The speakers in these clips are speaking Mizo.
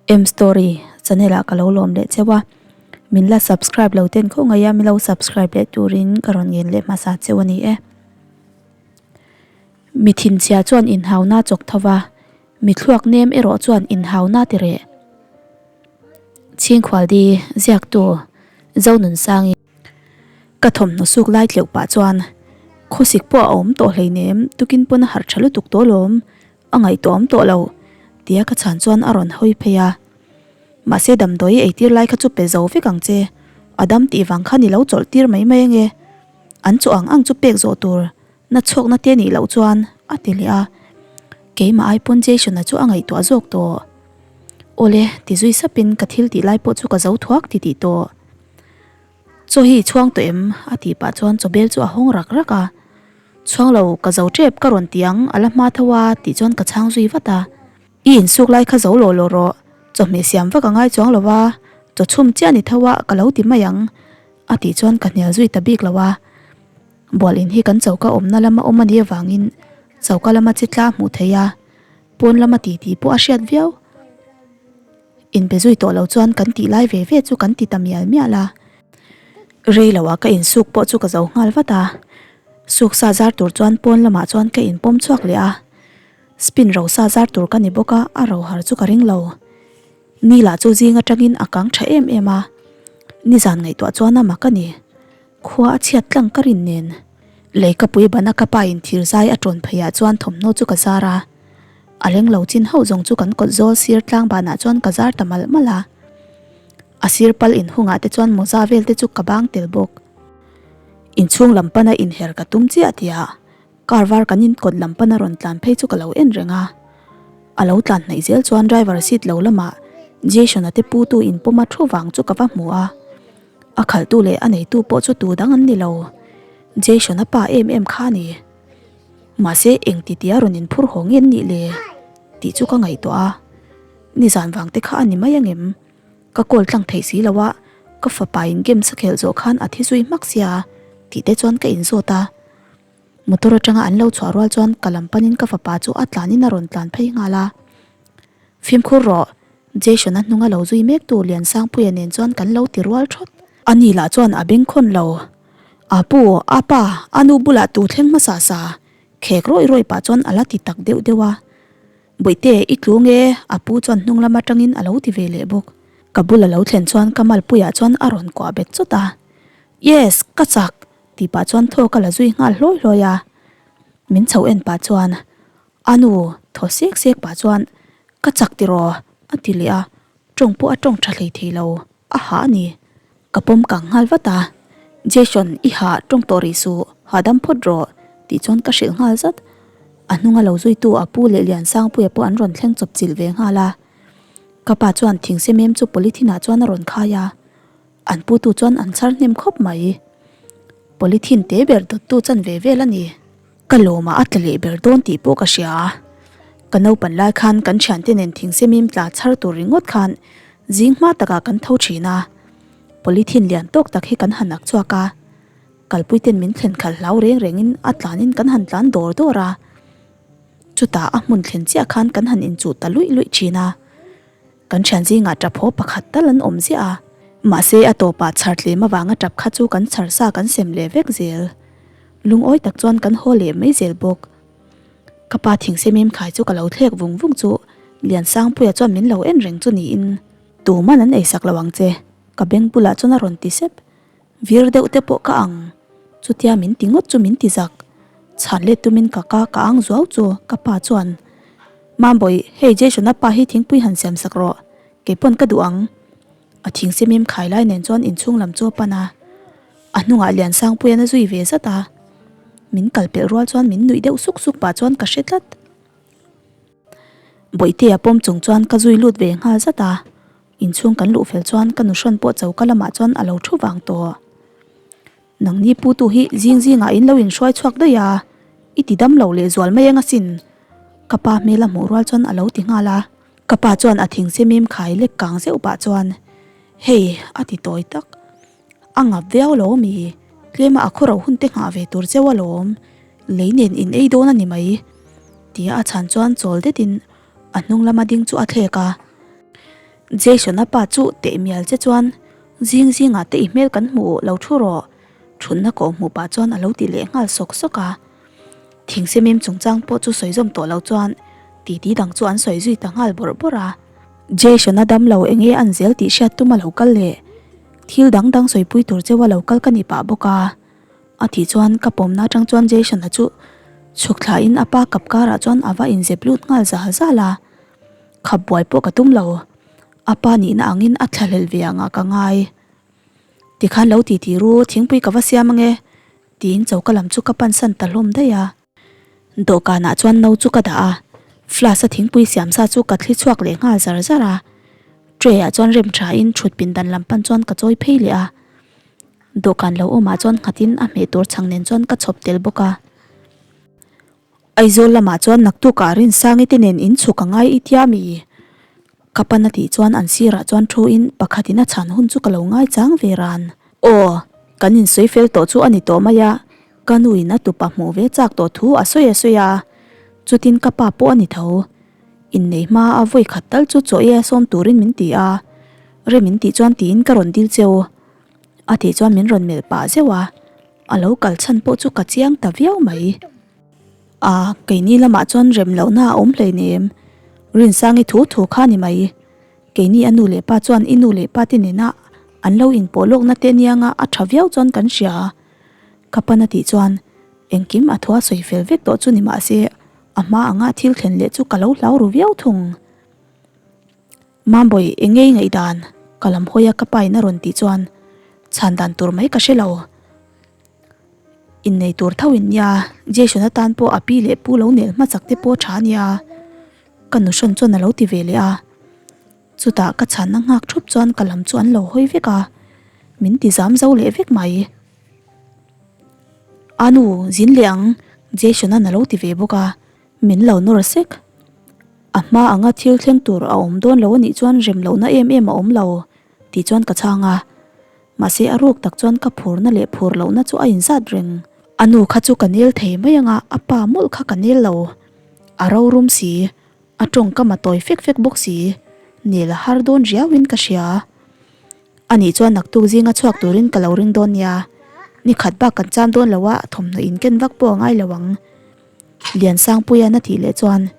M story channel ah ka lo lawm leh cheu a, min la subscribe lo ten khawngaih a min lo subscribe leh turin ka rawn ngen leh hmasa cheu a ni e. Mi thinchhia chuan inhauna chawk tho va, mi thluak nem erawh chuan inhauna ti reh. Chhingkhualdi ziaktu Zonunsangi. Ka thawmhnaw suk lai tleuh pah chuan khawsik pawh a awm tawh hleinem tukin pawn a harh tha lutuk tawh alawm. A ngaihtuah awm tawh lo, tia ka chhan chuan a rawn hawi phei a. Mahse damdawi eitir lai kha chu pe zo vek ang che, a dam tih vang khan i lo chawlh tir mai mai ange. An chaw ang ang chu pek zawh tur na chhuakna te nih loh chuan a ti leh a. Keimah ai pawn Jason-a chu a ngaihtuah zawk tawh. Awle, ti zui sapin ka thil tih lai pawh chu ka zo thuak ti tih tawh. Chaw hi i chhuang tawh em? a tih pah chuan chaw bel chu a hawng rak rak a. Chhuang lo, ka zo tep ka rawn ti ang, a la hma tho a tih chuan ka chhang zui vat a. I insuk lai kha zo lawh lawh rawh, chawhmeh siam vak a ngai chuang lo a, chaw chhum chiah ni tho a ka lo ti mai ang a tih chuan ka hnial zui ta bik lo a. Bual in hi kan choka awmna lama awm a nih avangin choka lama chi tla hmuh theih a, pawn lama titi pawh a hriat viau. Inbe zui tawh lo chuan kan tih lai ve ve chu kan ti ta mial mial a. Rei lo ah ka insuk pawh chu ka zo nghal vat a. Suk sa zar tur chuan pawn lamah chuan ka inpawm chhuak leh a. Spin ro sa zar tur ka ni bawk a, a ro har chu ka ring lo. Ni lah chu zing atangin a kang tha em em a. Nizan ngaihtuah chuan a mak a ni. Khua a chhiat tlang ka rin nen. Lei ka pui ban a ka pa in thir zai a tawn phei ah chuan thawmhnaw chu ka zar a. A leng lo chin hauh zawng chu kan kawt zawl sir tlang ban ah chuan ka zar ta malh malh a. A sir pal in hung ah te chuan mawza vel te chu ka bang tel bawk. Inchhung lam pan a inher ka tum chiah tih ah car var kan in kawt lam pan a rawn tlan phei chu ka lo en reng a. A lo tlan hnaih zel chuan driver seat lo lam ah Jason a te pu tu in pawm a thu vang chu ka va hmu a. A khalhtu leh a neitu pawh chu tu dang an ni lo. Jason a pa em em kha a ni. Mahse eng ti tia rawn inphur haw nge an nih le? tih chu ka ngaihtuah a. Nizan vang te kha a ni mai angem? Ka call tlang theih si lo a, ka fapa in games a khelh zawh khan a thi zui hmak sia tih te chuan ka inzawt a. Motor atanga an lo chhuah rual chuan ka lam panin ka fapa chu a tlanin a rawn tlan phei nghal a. Fimkhur rawh, Jason-a hnunga lo zui mek tu Liansangpuia nen chuan kan lo ti rual thawt. Ani lah chuan a bengkhawn lo. A pu, a pa, a nu bulah tu thleng hmasa sa, khek rawih rawih pah chuan a la ti tak deuh deuh a. Bawihte, i tlu nge? A pu chuan hnung lam atangin a lo ti ve leh bawk. Ka bul a lo thlen chuan ka malpuiah chuan a rawn kuah bet chawt a. Yes, ka chak! Tih pah chuan thaw ka la zui nghal hlawi hlawi a. Min chho en pah chuan A nu thaw sek sek pah chuan ka chak tiraw a ti leh a, tawng pawh a tawng tha hlei thei lo, a hah a ni. Ka pawm kang nghal vat a, Jason i hah tawng tawh rih suh, hahdam phawt rawh tih chuan ka hrilh nghal zat. A hnunga lo zuitu a pu leh Liansangpuia pawh an rawn thleng chawp chilh ve nghal a. Ka pa chuan thingse mem chu polythene ah chuan a rawn khai a, an putu chuan an chhar hnem khawp mai. Polythene te ber dawttu chanve vel a ni. Ka lawmah a tla leh ber dawn tih pawh ka hria. Ka naupan lai khan kan thiante nen thingsemim tla chhar tur ringawt khan zing hma takah kan tho thin a. Polythene lian tawk tak hi kan han ak chhuak a. Kalpuiten min thlen khalh hlau reng rengin a tlanin kan han tlan dawr dawr a. Chutah a hmun thlen chiah khan kan han inchuh ta luih luih thin a. Kan thian zingah tap haw pakhat tal an awm ziah a. Mahse a tawpah chhar tlem avanga tap kha chu kan chhar sa kan sem leh vek zel. Lungawi tak chuan kan haw leh mai zel bawk. Ka pa thingsemim khai chu ka lo thlek vung vung chu Liansangpuia chuan min lo en reng chu niin. Tuman an eisak lo ang che, ka beng bulah chuan a rawn ti sep. Vir deuh te pawh ka ang. Chutia min ti ngawt chu min ti zak. Chhan let tumin ka ka ka ang zuau chu ka pa chuan, Mambawi, hei Jason-a pa hi thingpui han siam sak rawh, keipawn ka duh ang. A thingsemim khai lai nen chuan inchhung lam chu a pan a. A hnungah Liansangpuian a zui ve zat a. Min kal pelh rual chuan min nuih deuh suk suk pah chuan ka hre tlat. Bawihtea pawm chung chuan ka zui lut ve nghal zat a. Inchhung kan luh fel chuan ka nuhrawn pawh choka lamah chuan a lo thu vang tawh. Nangni putu hi zing zingah in lo inhruai chhuak daih a, i ti dam lo leh zual mai eng asin. Ka pa hmel a hmuh rual chuan a lo ti nghal a. Ka pa chuan a thingsemim khai lek kang zeuh pah chuan, Hei, a ti tawi tak. A ngap viau lo mi, tlema a khawro hun te nghah ve tur cheu alawm, lei nen in ei dawn a ni mai, tia a chhan chuan chawl detin a hnung lama ding chu a thlek a. Jason-a pa chu teh mial che chuan zing zingah te i hmel kan hmu lo thu rawh, thutna kawh hmuh pah chuan a lo ti leh nghal sawk sawk a. Thingsemim chungchang pawh chu sawi zawm tawh lo chuan titi dang chu an sawi zui ta nghal bawrh bawrh a. Jason-a dam lo eng nge an zel tih hriat tum a lo kal leh thil dang dang sawipui tur cheu a lo kal ka ni pah bawk a. A tih chuan ka pawmna atang chuan Jason-a chu chhuk thlain a pa kap karah chuan a va inzep lut nghal zal zal a. Khap buai pawh ka tum lo, a pa nihna angin a thlahlel ve angah ka ngai. Tikhan lo ti ti ru, thingpui ka va siam ange, tiin choka lam chu ka pansan ta hlawm daih a. Dawhkanah chuan no chu ka dah a, flask a thingpui siam sa chu ka thli chhuak leh nghal zar zar a. Tray ah chuan rem tha in thut pindan lam pan chuan ka chawi phei leh a. Dawhkan lo awmah chuan nghatin a hmeh tur chhang nen chuan ka chhawp tel bawk a. Aizawl lamah chuan naktukah Rinsangi te nen in chhuk a ngai i tia mi? Ka pan a tih chuan an sirah chuan thu in pakhatin a chhan hun chu ka lo ngai chang ve ran. Aw, kan insawi fel tawh chu a ni tawh mai a, ka nu in a tupa hmuh ve chak tawh thu a sawi a sawi a, chutin ka pa pawh a ni tho. Innei hma a vawi khat tal chu chaw ei a sawm turin min ti a, rem in tih chuan tiin ka rawn dil cheu. A tih chuan min rawn melh pah zeuh a. A lo kal chhan pawh chu ka chiang ta viau mai. A, keini lamah chuan rem lohna a awm hleinem. Rinsangi thu thu kha ni mai. Keini a nu leh pa chuan i nu leh pa te nena an lo inpawh lawkna te anianga a tha viau chuan kan hria. Ka pan a tih chuan engkim a thua sawi fel vek tawh chu ni mahse a hma anga thil thlen leh chu ka lo hlau ru viau thung. Mambawi, eng ngei ngaihdan? Ka lam hawi a ka pa in a rawn tih chuan chhan dan tur mai ka hre lo. Innei tur tho in nia, Jason atan pawh a pi leh pu lo nel hmachak te pawh tha nia. Ka nu hrawn chuan a lo ti ve leh a. Chutah ka chhanna nghak thup chuan ka lam chu an lo hawi vek a, min ti zam zo leh vek mai. A nu, zin leh ang, Jason-a'n a lo ti ve bawk a. Min lo nawr sek. A hma anga thil thleng tur a awm dawn lo anih chuan rem lohna em em a awm lo tih chuan ka chhang a. Mahse a ruk tak chuan ka phurna leh phur lohna chu a inzat reng. A nu kha chu ka nel thei mai anga a pa mawlh kha ka nel lo. A rorum si, a tawngkam a tawi fek fek bawk si. Nel a har dawn riauin ka hria. Anih chuan naktuk zinga chhuak turin ka lo ring dawn nia. Ni khat bak kan cham dawn lo a, thawmhnaw in ken vak pawh a ngai lo ang. Liansangpuia'n a tih leh chuan,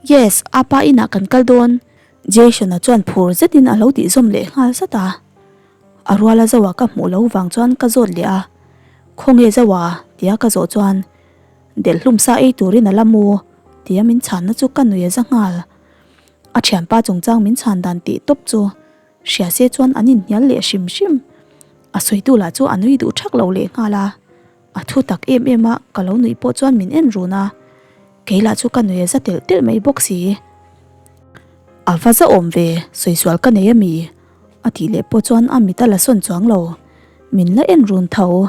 Yes, apa inah kan kal dawn. Jason-a chuan phur zetin a lo tih zawm leh nghal zat a. A ruala Zoa ka hmuh lo vang chuan ka zawt leh a, Khawnge Zoa? tia ka zawh chuan, Delh hlum sa ei turin a la mu, tia min chhanna chu ka nui a za nghal. A thianpa chungchang min chhan dan tih tawp chu Hria se chuan an inhnial leh hrim hrim. A sawitu lah chu a nui duh thak lo leh nghal a. A thu tak em em a, ka lo nuih pawh chuan min en run a. Kei lah chu ka nui a za telh telh mai bawk si. A va za awm ve, sawi sual ka nei a mi? A tih leh pawh chuan a mit a la sawn chuang lo. Min la en run tho.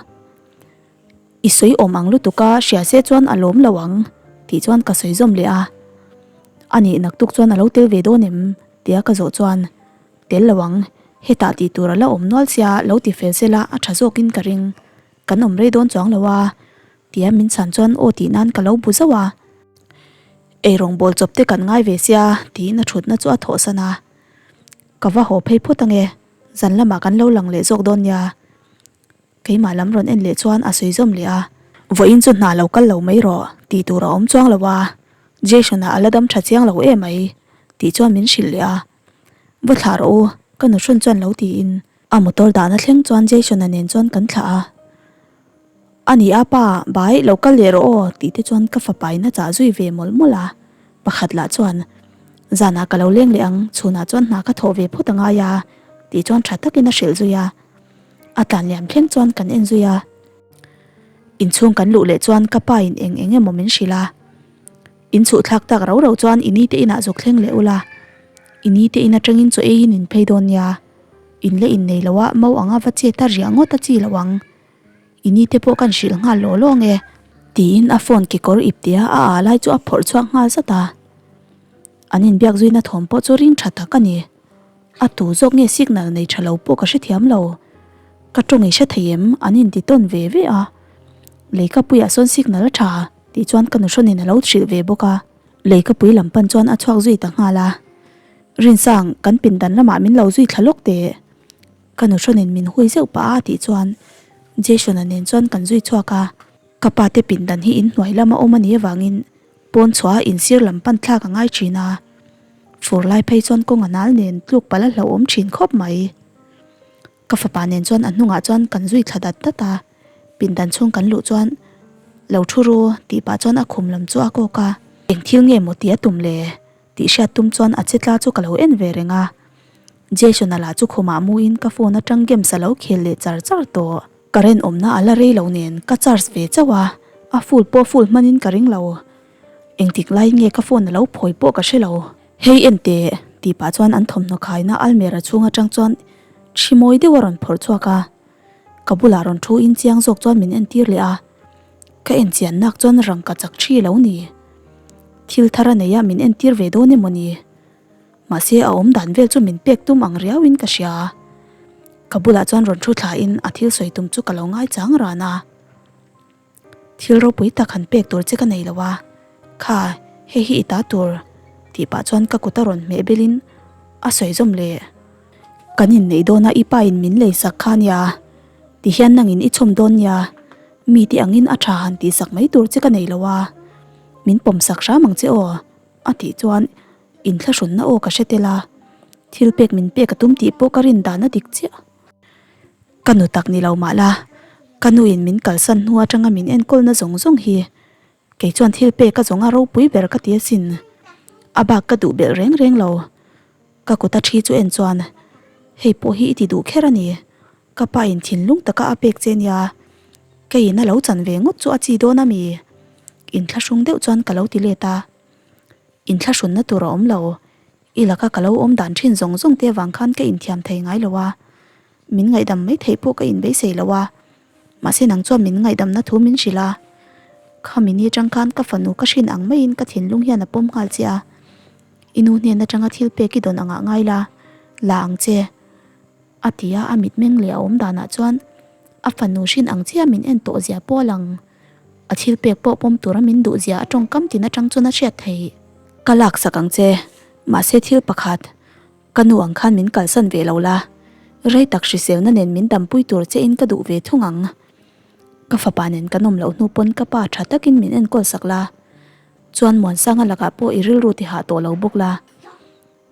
I sawi awm ang lutuk a, hria se chuan a lawm lo ang, tih chuan ka sawi zawm leh a. A nih naktuk chuan a lo tel ve dawn em? Tia ka zawh chuan, Tel lo ang, hetah tih tur a la awm nual sia, lo ti fel sela a tha zawkin ka ring. Kan awm rei dawn chuang lo a, tia min chhan chuan aw tih nan ka lo bu zauh a. Eirawng bawl chawp te kan ngai ve sia, tiin a thutna chu a thawhsan a. Ka va haw phei phawt ange, zan lamah kan lo lang leh zawk dawn nia. Keimah lam rawn en leh chuan a sawi zawm leh a, Vawiin chu hna lo kal lo mai rawh tih tur a awm chuang lo a, Jason-a a la dam tha chiang lo em mai tih chuan min hrilh leh a. Va thlah rawh u, ka nuhrawn chuan lo tiin a motor dahna thleng chuan Jason-a nen chuan kan thlah a. A ni a pa, bai lo kal leh rawh aw tih te chuan ka fapa in a chah zui ve mawlh mawlh a. Pakhat lah chuan, Zanah ka lo leng leh ang, chhunah chuan hna ka thawh ve phawt a ngai a tih chuan tha takin a hrilh zui a. A tlan liam thleng chuan kan en zui a. Inchhung kan luh leh chuan ka pa in eng eng emaw min hrilh a. In chhuh thlak tak rau rau chuan i ni te inah zawk thleng leh ula. I ni te in atangin chaw eiin in phei dawn nia. In la innei lo a mau anga va chet a riah ngawt a chi lo ang. I ni te pawh kan hrilh nghal law law nge. Tiin a phone kekawr ip tia a ah lai chu a phawrh chhuak nghal zat a. An inbiak zuina thawm pawh chu ring tha tak a ni. A tu zawk nge signal nei tha lo pawh ka hrethiam lo. Ka tawng i hre thei em? An inti tawn ve ve a. Leikapuiah sawn signal a tha tih chuan ka nuhrawnin a lo hrilh ve bawk a. Leikapui lam pan chuan a chhuak zui ta nghal a. Rinsang, kan pindan lamah min lo zui thla lawk teh. Ka nu hrawnin min hui zeuh pah a tih chuan Jason-a nen chuan kan zui chhuak a. Ka pa te pindan hi inhnuai lama awm a nih avangin pawn chhuah a insir lam pan thlak a ngai thin a. Fur lai phei chuan kawng a nal nen tluk palh a hlauhawm thin khawp mai. Ka fapa nen chuan a hnungah chuan kan zui thla dat dat a, pindan chhung kan luh chuan lo thu ru tih pah chuan a khum lam chu a kawk a. Eng thil nge maw tih a tum le? Tih hriat tum chuan a che tla chu ka lo en ve reng a. Jason-a lah chu khumah muin ka phone atang games a lo khel leh char char tawh. Current awmna a la rei lo nen ka charge ve chauh a, a full pawh full hmanin ka ring lo. Engtik laiin nge ka phone a lo phawi pawh ka hre lo. Hei en teh, tih pah chuan an thawmhnaw khaina almera chhung atang chuan thi mawi deuh a rawn phawrh chhuak a. Ka bulah rawn thu in chiang zawk chuan min entir leh a. Ka en chian nak chuan rangka chak thi lo ni. Thil thar a nei a min entir ve dawn emaw ni. Mahse a awm dan vel chu min pek tum ang riau in ka hria. Ka bulah chuan rawn thu thla in a thil sawi tum chu ka lo ngai chang ran a. Thil ropui tak han pek tur che ka nei lo a, kha hei hi i ta tur tih pah chuan ka kut a rawn hmeh bel in a sawi zawm leh. Kan inneih dawn a i pa in min lei sak kha nia, ti hian nang in i chhawm dawn nia, mi te ang in a tha han tih sak mai tur che ka nei lo a, min pawm sak hram ang che aw a tih chuan inthlahrunna aw ka hre tel a, thil pek min pek a tum tih pawh ka rin dan a dik chiah. Ka nu tak ni lo mah la, ka nu in min kalsan hnu atanga min enkawlna zawng zawng hi kei chuan thil pek a zawng a ropui ber ka ti asin. A bak ka duh belh reng reng lo. Ka kut a thi chu en chuan hei pawh hi i ti duh kher a ni. Ka pa in thinlung taka a pek che nia, keiin a lo chan ve ngawt chu a chi dawn a mi? Inthlahrung deuh chuan ka lo ti let a. Inthlahrunna tur a awm lo. I laka ka lo awm dan thin zawng zawng te avang khan ka inthiam thei ngai lo a, min ngaihdam mai theih pawh ka inbeisei lo a, mahse nang chuan min ngaihdamna thu min hrilh a, khami ni atang khan ka fanu ka hrin ang maiin ka thinlung hian a pawm nghal che a, i nu hnen atanga thil pek i dawn angah ngai la, la ang che. A ti a, a mitmeng leh a awm danah chuan a fanu hrin ang chiah min en tawh zia pawh a lang. A thil pek pawh pawm tura min duh zia a tawngkam tin atang chuan a hriat theih. Ka laksak ang che, mahse thil pakhat, ka nu ang khan min kalsan ve lo la, rei tak hriselna nen min dampui tur che in ka duh ve thung ang. Ka fapa nen kan awm loh hnu pawn ka pa tha takin min enkawl sak la, chuan Muansanga lakah pawh i rilru ti hah tawh lo bawk la.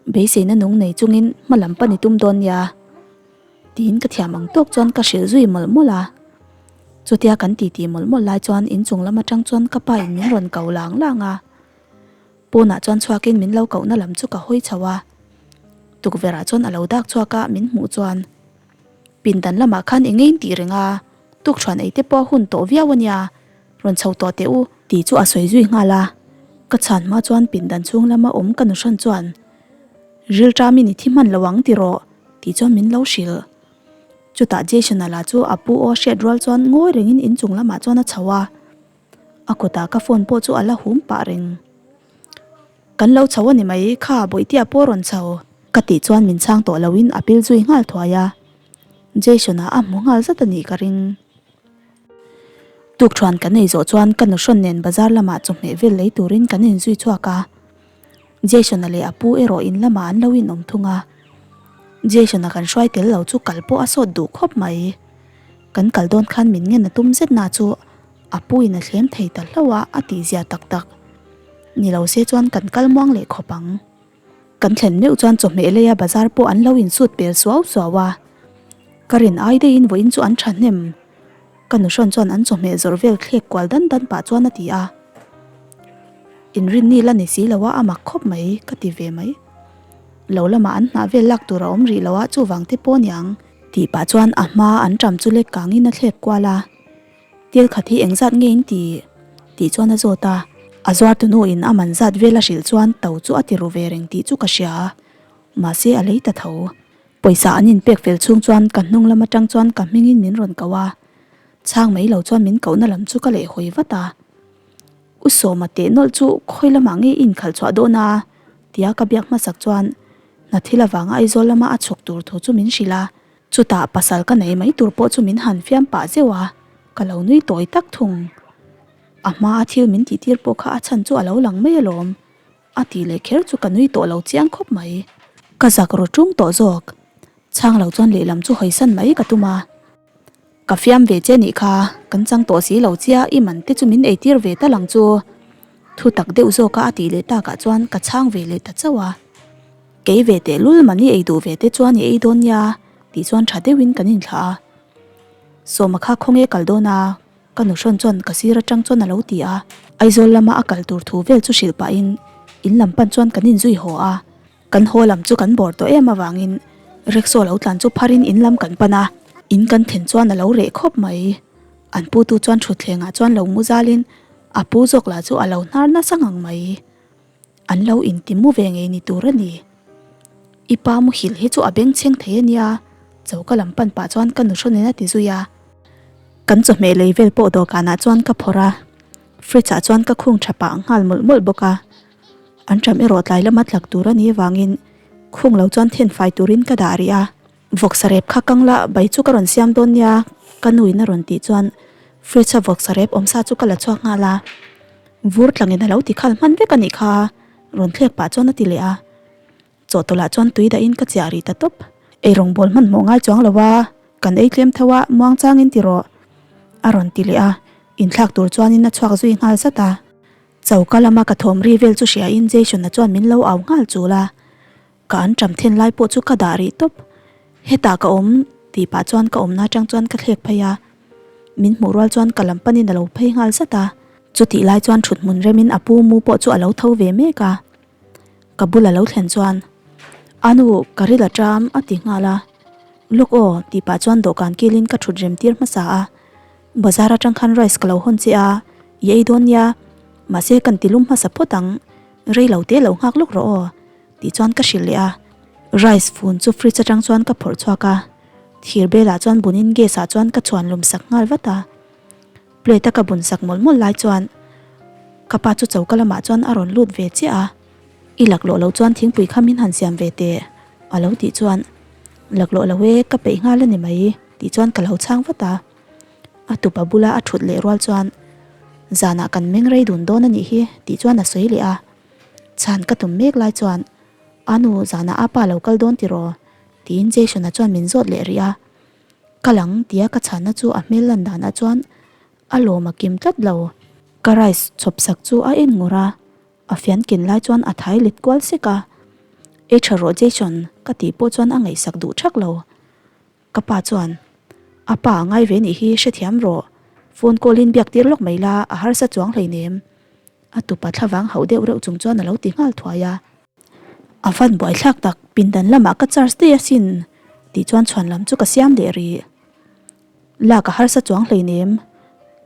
Beiseina nung nei chungin hma lam pan i tum dawn nia tiin ka thiam ang tawk chuan ka hrilh zui mawlh mawlh a. Chutia kan titi mawlh mawlh lai chuan inchung lam atang chuan ka pa in min rawn ko lang lang a. Pawnah chuan chhuakin min lo kohna lam chu ka hawi chho a. Tukverhah chuan a lo dak chhuak a min hmuh chuan pindan lamah khan eng ngein tih reng a, tukṭhuan ei te pawh a hun tawh viau a nia. Rawn chho tawh teh u. Tih chu a sawi zui nghal a, ka chhan hma chuan pindan chhung lama awm ka nu hran chuan Rilṭamin i thi hman lo ang ti rawh tih chuan min lo hrilh. Chutah Jason-a lah chu a pu aw hriat rual chuan ngawi rengin inchung lamah chuan a chho a, a kutah ka phone pawh chu a la hum pah reng. Kan lo chho a ni mai, kha Bawihtea pawh rawn chho. Ka tih chuan min chhang tawh loin a pil zui nghal thuai a, Jason-a a hmu nghal zat a nih ka ring. Tukṭhuan kan ei zawh chuan ka nuhrawn nen bazar lamah chawhmeh vel lei turin kan inzui chhuak a. Jason-a leh a pu erawh in lamah an lo inawm thung a. Jason-a kan hruai tel lo chu kal pawh a sawt duh khawp mai. Kan kal dawn khan min ngen a tum zet na chu a pu in a thlem thei ta hlauh a, a tihzia tak tak. Ni lo se chuan kan kal muang leh khawp ang. Kan thlen meuh chuan chawhmeh leia bazar pawh an lo insut pel suau suau a, ka rin ai deihin vawiin chu an thahnem. Ka nuhrawn chuan an chawhmeh zawrh vel thlek kual dan dan pah chuan a ti a, Inrinni la ni si lo a, a mak khawp mai ka ti ve mai. Lo lamah an hnah vel lak tur a awm rih lo a, chuvang te pawh niang. Tih pah chuan a hma an ṭam chu lek kangin a thlek kual a. Til khat hi engzat nge in ti? Tih chuan a zawt a, a zuartu nu in a man zat vel a hrilh chuan to chu a ti ru ve reng tih chu ka hria, mahse a lei ta tho. Pawisa an in pek fel chhung chuan ka hnung lam atang chuan ka hming in min rawn koh a, chhang mai lo chuan min kohna lam chu ka leh hawi vat a. U Sawma teh nawlh chu khawi lamah nge i inkhalh chhuah dawn a? tia ka biak hmasak chuan hna thil avanga Aizawl lama a chhuk tur thu chu min hrilh a. Chutah pasal ka nei mai tur pawh chu min han fiam pah zeuh a, ka lo nui tawi tak thung. A hma a thil min tih tir pawh kha a chhan chu a lo lang mai alawm, a tih leh kher chu ka nui tawh lo chiang khawp mai. Ka zak ru ṭung tawh zawk. Chhang lo chuan lehlam chu hawisan mai ka tum a. Ka fiam ve che nih kha, kan chang tawh si lo chia i man te chu min eitir ve ta lang chu. Thu tak deuh zawka a tih leh takah chuan ka chhang ve leh ta chauh a. Kei ve teh lul man i ei duh ve te chuan i ei dawn nia tih chuan tha deuhin kan inthlah a. Sawma kha khawnge kal dawn a, ka nu hrawn chuan ka sir atang chuan a lo ti a. Aizawl lama a kal tur thu vel chu hrilh pahin in lam pan chuan kan inzui haw a. Kan haw lam chu kan bawr tawh em avangin rickshaw lo tlan chu pharin in lam kan pan a, in kan thlen chuan a lo reh khawp mai. An putu chuan thutthlengah chuan lo mu zalin a pu zawk lah chu a lo hnar nasa ngang mai. An lo inti mu ve ngei ni tur a ni. I pa muhil hi chu a bengchheng thei a nia, choka lam pan pah chuan ka nu hrawnin a ti zui a. Kan chawhmeh lei vel pawh dawhkanah chuan ka phawrh a, fridge ah chuan ka khung tha pah nghal mawlh mawlh bawk a. An ṭam erawh tlai lama tlak tur a nih avangin khung lo chuan then fai turin ka dah rih a. Vawksa rep kha kang la, bai chu ka rawn siam dawn nia, ka nuin a rawn tih chuan fridge a vawksa rep awmsa chu ka la chhuak nghal a. Vur tlangin a lo ti khal hman vek a nih kha, rawn thlek pah chuan a ti leh a. Chawhtawlh ah chuan tui dahin ka chiah rih ta tawp. Eirawng bawl hmanhmawh ngai chuang lo a, kan ei tlem tho a, muang changin ti rawh, a rawn ti leh a. Inthlak tur chuanin a chhuak zui nghal zat a. Choka lama ka thawm ri vel chu hriain Jason-a chuan min lo au nghal chul a, ka an ṭam then lai pawh chu ka dah rih tawp. Hetah ka awm tih pah chuan ka awmna atang chuan ka thlek phei a, min hmuh rual chuan ka lam panin a lo phei nghal zat a. Chutih lai chuan ṭhut hmun remin a pu mu pawh chu a lo tho ve mek a, ka bul a lo thlen chuan, A nu, ka ril a ṭam a ti nghal a. Lawk aw tih pah chuan dawhkan kilin ka ṭhut rem tir hmasa a. Bazar atang khan rice ka lo hawn che a, i ei dawn nia, mahse kan ti lum hmasa phawt ang, rei lo te lo nghak lawk rawh aw, tih chuan ka hrilh leh a. Rice fun chu fridge atang chuan ka phawrh chhuak a, thir belah chuan bunin gas ah chuan ka chhuan lum sak nghal vat a. Plate a ka bun sak mawlh mawlh lai chuan ka pa chu choka lamah chuan a rawn lut ve chiah a, I laklawh loh chuan thingpui kha min han siam ve teh, a lo tih chuan laklawh lo e, ka peih nghal a ni mai, tih chuan ka lo chhang vat a. A tupa bula a thut leh rual chuan, Zanah kan meng rei dun dawn a nih hi, tih chuan a sawi leh a. Chhan ka tum mek lai chuan, A nu, zanah a pa lo kal dawn tiraw? tiin Jason-a chuan min zawt leh rih a. Kal ang, tia ka chhanna chu a hmel lan danah chuan a lawm a kim tlat lo. Ka rice chhawp sak chu a en ngur a, a fian ken lai chuan a thai let kual sek a. Ei tha rawh Jason, ka tih pawh chuan a ngaihsak duh thak lo. Ka pa chuan, A pa a ngai ve nih hi hrethiam rawh, phone call in biak tir lawk mai la, a harsa chuang hleinem. A tupa thlavang hauh deuh reuh chung chuan a lo ti nghal thuai a. A van buaithlak tak, pindan lamah ka charge daih asin tih chuan chhuan lam chu ka siam leh rih. Lak a harsa chuang hleinem,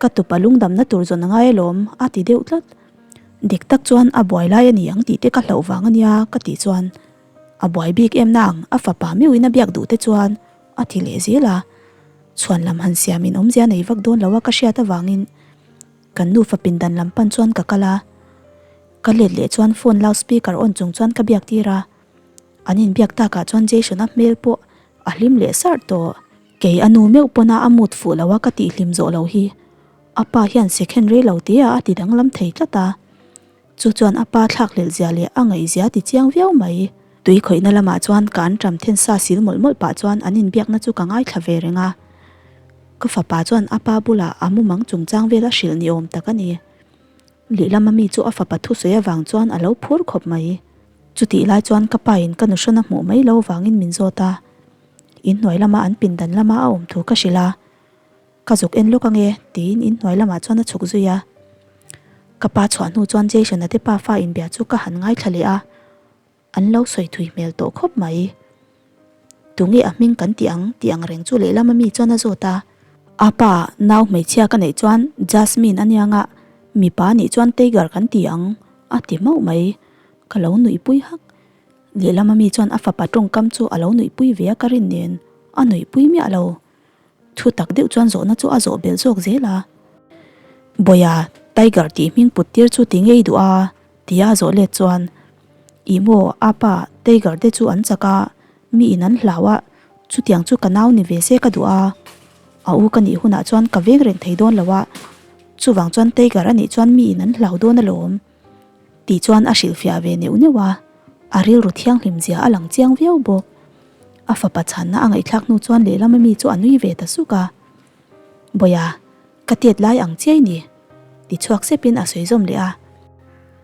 ka tupa lungdamna tur zawn a ngai alawm a ti deuh tlat. Dik tak chuan a buai lai a ni ang tih te ka hlauh vang a nia ka tih chuan A buai bik em nang, a fapa meuhin a biak duh te chuan a ti leh zel a. Chhuan lam han siamin awmzia nei vak dawn lo a ka hriat avangin kan nufa pindan lam pan chuan ka kal a. Ka let leh chuan phone loud speaker on chung chuan ka biak tir a. An inbiak takah chuan Jason-a hmel pawh a hlim leh sarh tawh. Kei a nu meuh pawna a mood fuh lo a ka tihhlim zawh lo hi a pa hian second rei lo te ah a ti danglam thei tlat a. Chu chuan a pa thlakhlelh zia leh a ngaihzia ti chiang viau mai. Tui khawihna lamah chuan ka an ṭam then sa sil mawlh mawlh pah chuan an inbiakna chu ka ngaithla ve reng a. Ka fapa chuan a pa bulah a mumang chungchang vel a hrilh ni awm tak a ni. Lehlam ami chu a fapa thusawi avang chuan a lo phur khawp mai. Chutih lai chuan ka pain ka nuhrawn a hmuh mai lo vangin min zawt a. Inhnuai lama an pindan lama a awm thu ka hrilh a. Ka zuk en lawk ange, tiin inhnuai lamah chuan a chhuk zui a. Ka pa chhuah hnu chuan Jason-a te pa fa inbia chu ka han ngaithla leh a, an lo sawi thui hmel tawh khawp mai. Tunge a hming kan tih ang tih ang reng chu lehlam ami chuan a zawt a. A pa, nau hmeichhia ka neih chuan Jasmine a nia nga, mipa nih chuan Tiger kan ti ang, a ti mauh mai. Ka lo nuihpui hak. Lehlam ami chuan a fapa tawngkam chu a lo nuihpui ve a ka rin nen, a nuihpui miah lo. Thu tak deuh chuan zawhna chu a zawh belh zawk zel a. Bawia, Tiger tih hming put tir chu ti ngei duh a? tia a zawh let chuan, Ih maw, apa, Tiger te chu an chak a, mi in an hlau a, chutiang chu ka nau ni ve se ka duh a. A u ka nih hunah chuan ka veng reng thei dawn lo a, chuvang chuan Tiger a nih chuan mi in an hlau dawn alawm, tih chuan a hrilhfiah ve neuh neuh a. A rilru thianghlim zia a lang chiang viau bawk. A fapa chhanna a ngaihthlak hnu chuan lehlam ami chu a nui ve ta suk a. Bawia, ka tiat lai ang chiai ni, ti chhuak sepin a sawi zawm leh a.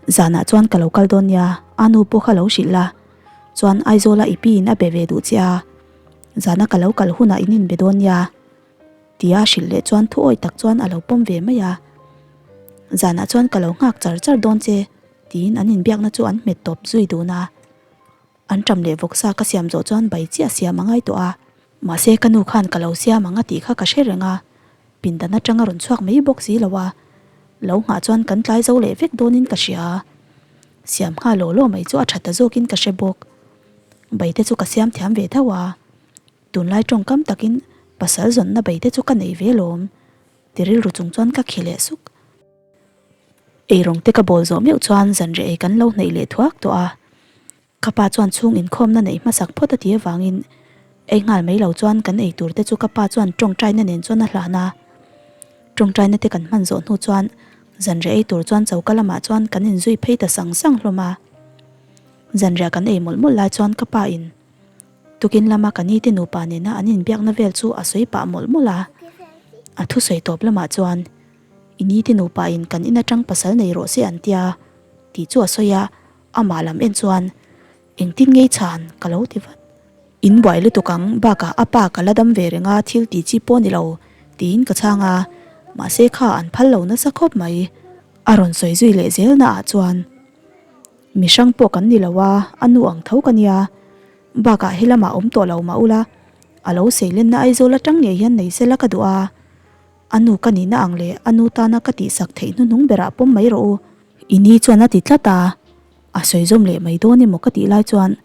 Zanah chuan ka lo kal dawn nia, a nu pawh kha lo hrilh la. Chuan Aizawla i piin a be ve duh che a, zana ka lo kal hunah in inbe dawn nia. Tia hrilh leh chuan thu awi tak chuan a lo pawm ve mai a. Zanah chuan ka lo nghak char char dawn che, tiin an inbiakna chu an hmet tawp zui dun a. An ṭam leh vawksa ka siam zawh chuan bai chiah siam a ngai tawh a. Mahse ka nu khan ka lo siam ang a tih kha ka hre reng a, pindan aṭang a rawn chhuak mai bawk si lo a. Lo nghah chuan kan tlai zo leh vek dawnin ka hria. Siam nghal law law mai chu a ṭha ta zawkin ka hre bawk. Bai te chu ka siam thiam ve tho a. Tunlai tawngkam takin pasal zawnna bei te chu ka nei ve lawm, ti rilru chung chuan ka khi leh suk. Eirawng te ka bawl zawh meuh chuan zanriah ei kan lo hnaih leh thuak tawh a. Ka pa chuan chhung inkhawmna neih hmasak phawt a ti avangin ei nghal mai lo chuan kan ei tur te chu ka pa chuan tawngtaina nen chuan a hlan a. Tawngtaina te kan hman zawh hnu chuan zanriah ei tur chuan choka lamah chuan kan inzui phei ta sang sang hlawm a. Zanriah kan ei mawlh mawlh lai chuan ka pa in Tukin lama ka nite nupa nena an inbiakna vel chu a sawi pah mawlh mawlh a. A thusawi tawp lamah chuan, I nite nupa in kan in atang pasal nei rawh se an tia, tih chu a sawi a, amah lam en chuan, Engtin ngei chhan? ka lo ti vat. In buai lutuk ang, bakah a pa ka la dam ve reng a, thil tih chi pawh ni lo, tiin ka chhang a, mahse kha an phal lo nasa khawp mai. A rawn sawi zui leh zel naah chuan. Mi hrang pawh kan ni lo a, a nu ang tho ka nia. Bakah helamah awm tawh lo mah ula, a lo seilenna Aizawl atang ngei hian nei sela ka duh a. A nu ka nihna ang leh a nu tana ka tihsak theih hnuhnung berah pawm mai rawh u. I ni chuan a ti tlat a, a sawi zawm leh mai dawn emaw ka tih lai chuan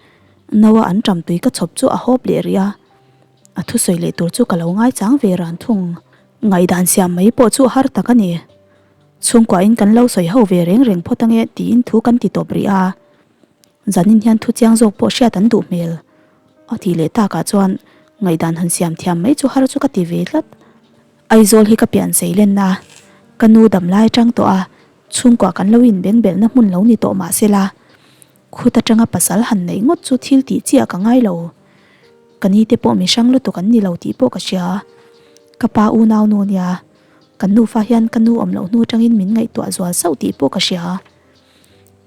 Noah an ṭam tui ka chhawp chu a hawp leh rih a. A thusawi leh tur chu ka lo ngaichang ve ran thung. Ngaihdan siam mai pawh chu har tak a ni. Chhungkuain kan lo sawi ho ve reng reng phawt ange tiin thu kan ti tawp rih a. Zanin hian thu chiang zawk pawh hriat an duh hmel. A tih leh takah chuan ngaihdan han siam thiam mai chu har chu ka ti ve tlat. Aizawl hi ka pian sei lenna ka nu dam lai atang tawh a, chhungkua kan lo inbeng belhna hmun lo ni tawh mah sela, khut atanga pasal han neih ngawt chu thil tih chiah ka ngai lo. Ka ni te pawh mi hrang lutuk an ni lo tih pawh ka hria. Ka pa unau nu nia. Kan nufa hian ka nu awm loh hnu atangin min ngaihtuah zual sauh tih pawh ka hria.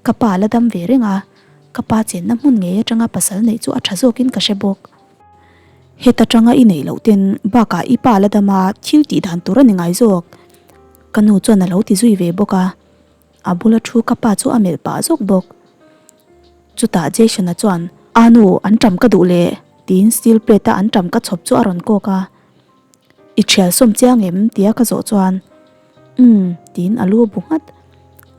Ka pa la dam ve reng a, ka pa chenna hmun ngei atanga pasal neih chu a tha zawkin ka hre bawk. Heta tanga i neih loh ten bakah i pa la dam a, thil tih dan tur a ni ngai zawk. Ka nu chuan a lo ti zui ve bawk a, a bula thu ka pa chu a melh pah zawk bawk. Chutah Jason-a chuan, A nu, an ṭam ka duh leh, tiin steel plate-a an ṭam ka chhawp chu a rawn kawk a. I thial sawm chiang em? tia ka zawh chuan Umm tiin a lu a bu nghat.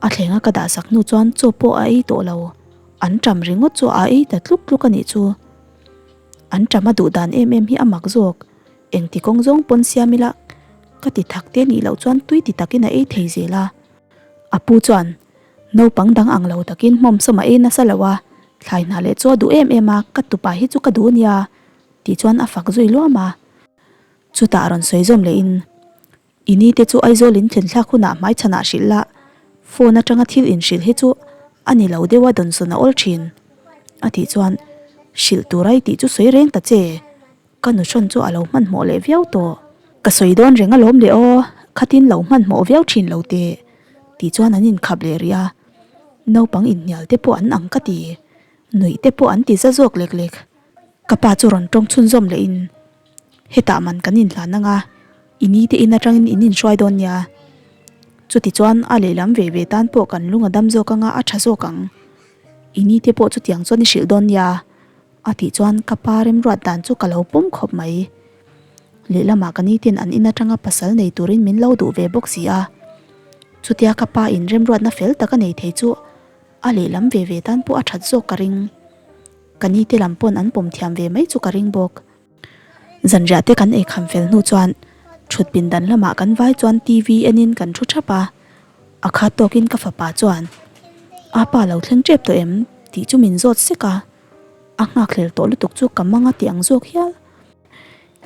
A thlenga ka dah sak hnu chuan chaw pawh a ei tawh lo. An ṭam ringawt chu a ei ta tluk tluk a nih chu. An ṭam a duh dan em em hi a mak zawk. Engti kawng zawng pawn siam ila ka ti thak te nih loh chuan tui ti takin a ei thei zel a. A pu chuan naupang dang ang lo takin hmawm sawm a ei nasa lo a, thlai hna leh chaw a duh em em a, ka tupa hi chu ka duh nia tih chuan a fak zui luam a. Chutah rawn sawi zawm lehin, I ni te chu Aizawl in thlen thlak hunah hmaichhanah hrilh la, phone atanga thil inhrilh hi chu a ni lo deuh a dawnsawn a awl thin. A tih chuan, Hrilh tur ai tih chu sawi reng ta che, ka nu hrawn chu a lo hmanhmawh leh viau tawh. Ka sawi dawn reng alawm le aw, khatin lo hmanhmawh viau thin lo teh, tih chuan an inkhap leh rih a. Naupang inhnial te pawh an ang ka ti, nuih te pawh an ti za zawk lek lek. Ka pa chu rawn tawng chhunzawm lehin, Hetah man kan inhlan anga, i ni te in atangin in inhruai dawn nia. Chutichuan a lehlam ve ve tan pawh kan lung a dam zawk anga a tha zawk ang. I ni te pawh chutiang chuan i hrilh dawn nia, a tih chuan ka pa remruat dan chu ka lo pawm khawp mai. Lehlamah ka ni ten an in atanga pasal nei turin min lo duh ve bawk si a. Chutia ka pa in remruatna fel tak a nei thei chu a lehlam ve ve tan pawh a that zawk ka ring. Ka ni te lam pawn an pawm thiam ve mai chu ka ring bawk. Zanriah te kan ei kham fel hnu chuan thut pindan lamah kan vai chuan TV enin kan thu thap a. A khat tawkin ka fapa chuan, A pa lo thleng tep tawh em? tih chu min zawt sek a. A nghakhlel tawh lutuk chu ka mang a ti ang zawk hial.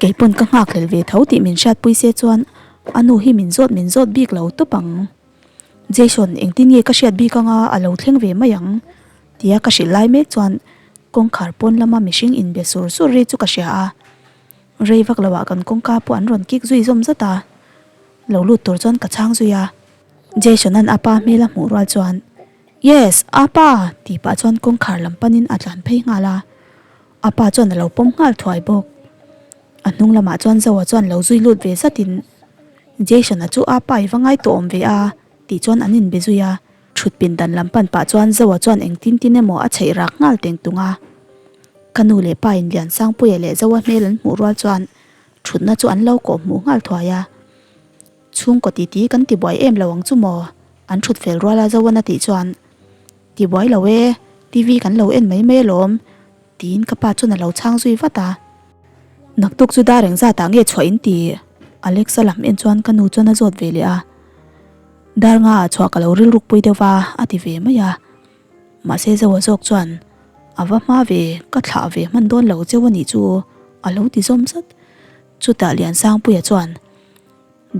Kei pawn ka nghakhlel ve tho tih min hriatpui se chuan a nu hi min zawt min zawt bik lo tawp ang. Jason, engtin nge ka hriat bik anga a lo thleng ve mai ang? Tia ka hrilh lai mek chuan kawngkhar pawn lama mihring inbe sur sur ri chu ka hria a. Rei vak loah kan kawngka pawh an rawn kik zui zawm zat a. Lo lut tur chuan ka chhang zui a. Jason-a'n a pa hmel a hmuh rual chuan, Yes, apa! tih pah chuan kawngkhar lam panin a tlan phei nghal a. A pa chuan a lo pawm nghal thuai bawk. A hnung lamah chuan Zoa chuan lo zui lut ve zatin, Jason-a chu apa i va ngai tawh awm ve a, tih chuan an inbe zui a. Thut pindan lam pan pah chuan Zoa chuan engtin tin emaw a chheih rak nghal teng tung a. Ka nu leh pa in Liansangpuia leh Zoa hmel an hmuh rual chuan thutna chu an lo kawh hmuh nghal thuai a. Chhungkaw titi kan tibuai em lo ang chu maw? An thut fel rual a Zoan a tih chuan, Tibuai lo e, TV kan lo en mai mai alawm, tiin ka pa chuan a lo chhang zui vat a. Naktuk chu dar engzat ah nge chhuah in ti? Alexa lam en chuan ka nu chuan a zawt ve leh a. Dar nga ah chhuah ka lo rilruk pui deuh va, a ti ve mai a. Mahse Zoa zawk chuan, A va hma ve, ka thlah ve hman dawn lo cheu a nih chu, a lo ti zawm zat. Chutah Liansangpuia chuan,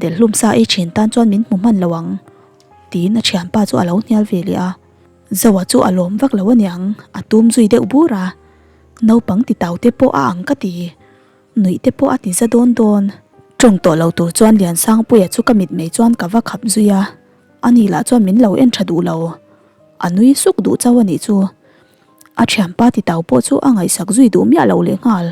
Delhlum sa ei thin tan chuan min hmu hman lo ang, tiin a thianpa chu a lo hnial ve leh a. Zoa chu a lawm vak lo aniang, a tum zui deuh bur a. Naupang ti tau te pawh a ang ka ti. Nuih te pawh a ti za dawn dawn. Tawng tawh lo tur chuan Liansangpuia chu ka mitmei chuan ka va khap zui a, ani lah chuan min lo en tha duh lo. A nui suk duh chauh a nih chu. A thianpa ti tau pawh chu a ngaihsak zui duh miah lo lehnghal.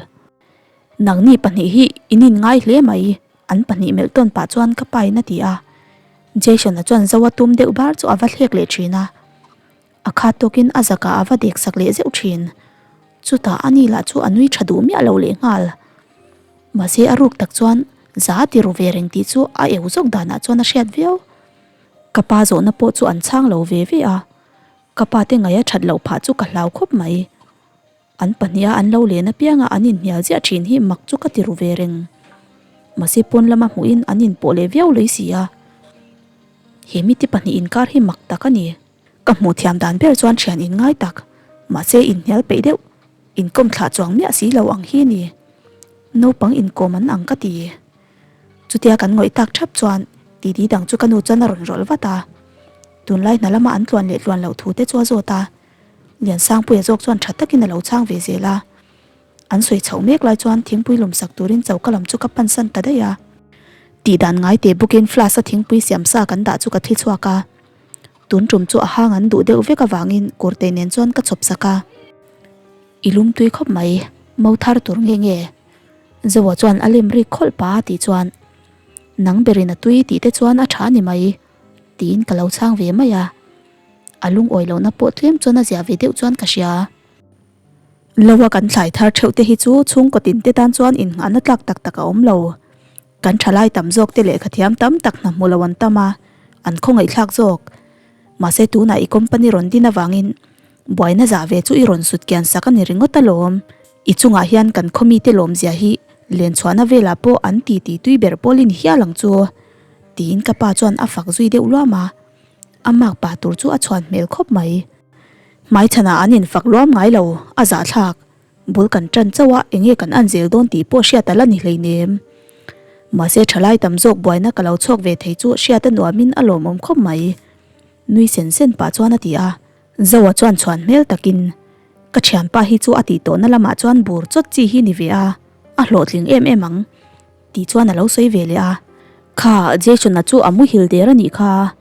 Nangni pahnih hi in inngai hle mai, an pahnih melh tawn pah chuan ka pain a ti a. Jason-a chuan Zoa tum deuh bar chu a va thlek leh thin a. A khat tawkin a zakah a va dek sak leh zeuh thin. Chutah ani lah chu a nui tha duh miah lo lehnghal. Mahse a ruk tak chuan za ti ru ve reng tih chu a eu zawk danah chuan a hriat viau. Ka pa zawhna pawh chu an chhang lo ve ve a. Ka pa te ngaih a that loh phah chu ka hlau khawp mai. An pahniha an lo len apianga an inhnial ziah thin hi mak chu ka ti ru ve reng. Mahse pawn lama hmuhin an inpawh leh viau lui si a. He mite pahnih inkar hi mak tak a ni. Ka hmuh thiam dan ber chuan thian inngai tak, mahse inhnial peih deuh, inkawm thlah chuang miah si lo ang hi a ni. Naupang inkawm an ang ka ti. Chutia kan ngawih tak thap chuan titi dang chu ka nu chuan a rawn rawlh vat a. Tunlai hna lama an tluan leh tluan loh thu te chu a zawt a. Liansangpuia zawk chuan tha takin a lo chhang ve zel a. An sawi chhoh mek lai chuan thingpui lawm sak turin choka lam chu ka pansan ta daih a. Tih dan ngai teh bawkin flask a thingpui siam sa kan dah chu ka thli chhuak a. Tun tum chu a hang an duh deuh vek avangin kawrte nen chuan ka chhawp sak a. I lum tui khawp mai, mo thar tur nge nge? Zoa chuan a lem rik khawlh pa a tih chuan, Nang berin a tui tih te chuan a tha a ni mai, tiin ka lo chhang ve mai a. A lungawi lohna pawh tlem chuan a ziah ve deuh chuan ka hria. Loa kan thlai thar theuh te hi chu chhungkaw tin te tan chuan innghahna tlak tak tak a awm lo. Kan thalai tam zawk te lehkha thiam tam tak hna hmu lo an tam a, an khawngaihthlak zawk. Mahse tunah i company rawn din avangin buaina zah ve chu i rawn sut kian sak a ni ringawt alawm. I chungah hian kan khawmite lawmzia hi lenchhuahna velah pawh an ti ti tui ber pawlin hial ang chu, tiin ka pa chuan a fak zui deuh luam a. A mak pah tur chu a chhuan hmel khawp mai. Hmaichhanah an infak luam ngai lo, a zahthlak. Bul kan tan chauh a, enge kan an zel dawn tih pawh hriat a la ni hleinem. Mahse thalai tam zawk buaina ka lo chhuak ve thei chu hriat a nuamin a lawmawm khawp mai. Nui sen sen pah chuan a ti a. Zoa chuan chhuan hmel takin, Ka thianpa hi chu a tih tawhna lamah chuan bur chawt chi hi ni ve a, a hlawhtling em em ang. Tih chuan a lo sawi ve leh a. Kha, Jason-a chu a muhil der a nih kha.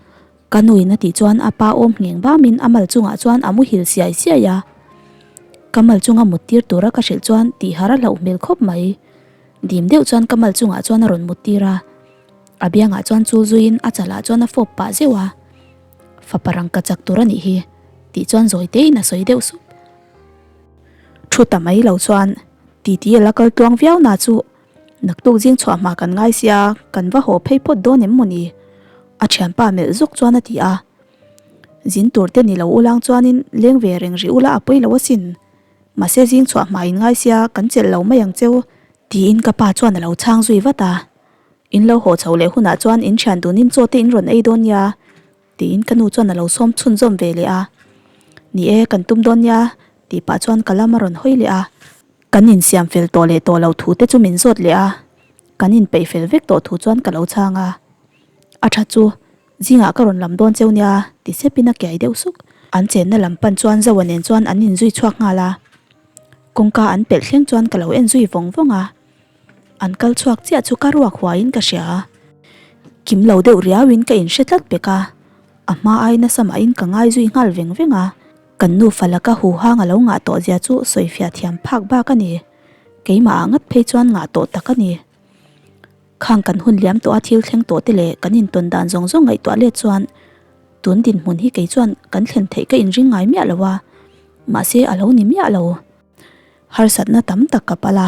Ka nuin a tih chuan a pa awm ngheng bamin a mal chungah chuan a muhil siai siai a. Ka mal chunga mut tir tura ka hrilh chuan tih har a hlauh hmel khawp mai. Dim deuh chuan ka mal chungah chuan a rawn mut tir a. A biangah chuan chul zuiin a chalah chuan a fawp pah zeuh a. Fapa rangka chak tur a nih hi tih chuan zawi tein a sawi deuh sup. Thu ta mai lo chuan titi a la kal tluang viau na chu Naktuk zing chhuah hma kan ngai sia, kan va haw phei phawt dawn em mawni? A thianpa melh zawk chuan a ti a. Zin tur te ni lo ulang chuanin leng ve reng rih ula a pawi lo asin. Mahse zing chhuah hma in ngai sia, kan chelh lo mai ang cheu. Tiin ka pa chuan a lo chhang zui vat a. In lo haw chho leh hunah chuan in thian dunin chaw te in rawn ei dawn nia. Tiin ka nu chuan a lo sawm chhunzawm ve leh a. Ni e, kan tum dawn nia, tih pah chuan ka lam a rawn hawi leh a. Kan insiam fel tawh leh tawh loh thu te chu min zawt leh a, kan inpeih fel vek tawh thu chuan ka lo chhang a. A tha chu, zingah ka rawn lam dawn cheu nia, ti sepin a kiai deuh suk. An chenna lam pan chuan Zoa nen chuan an inzui chhuak nghal a. Kawngka an pelh thleng chuan ka lo en zui vawng vawng a. An kal chhuak chiah chu ka ruak huaiin ka hria a. Kim lo deuh riauin ka inhre tlat pek a. A hma ai nasa mahin ka ngai zui nghal veng veng a. Kan nufa laka huhang a lo ngah tawh zia chu sawifiah thiam phak bak a ni. Keimah ah ngat phei chuan ngah tawh tak a ni. Khang kan hun liam tawh a thil thleng tawh te leh kan intawn dan zawng zawng ngaihtuah let chuan tun dinhmun hi kei chuan kan thlen theih ka inring ngai miah lo a, mahse a lo ni miah lo. Harsatna tam tak ka pal a,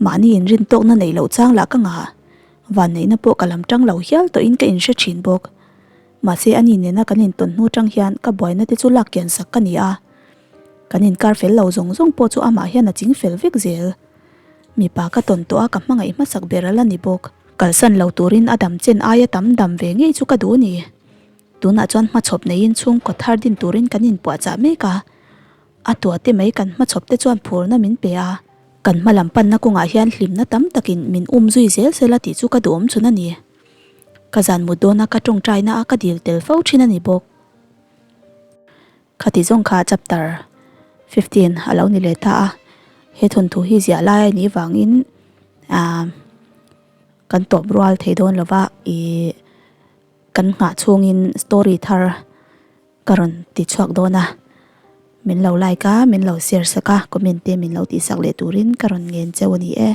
mahni inrin tawkna neih loh chang lah ka ngah. Vanneihna pawh ka lam tang lo hial tawhin ka inhre thin bawk. Mahse ani nena kan intawn hnu tang hian ka buaina te chu lak kian sak ka ni a. Kan inkar fel lo zawng zawng pawh chu amah hian a ching fel vek zel. Mipa ka tawn tawh a ka hmangaih hmasak ber a la ni bawk. Kalsan lo turin a dam chen aia tam dam ve ngei chu ka duh a ni. Tunah chuan hmachhawp neiin chhungkaw thar din turin kan inpuahchah mek a. A tuate mai kan hmachhawp te chuan phurna min pe a. Kan hma lam panna kawngah hian hlimna tam takin min um zui zel zel a tih chu ka duhawm chhun a ni. Ka zan mut dawna ka tawngtaina a ka dil tel fo thin a ni bawk. Khati zawng kha chapter 15 a lo ni leh ta a, he thawnthu hi ziah lai a nih vangin ah kan tawp rual thei dawn lo va, ih kan nghah chhungin story thar ka rawn ti chhuak dawn a, min lo like a, min lo share sak a, comment te min lo tihsak leh turin ka rawn ngen cheu a ni e.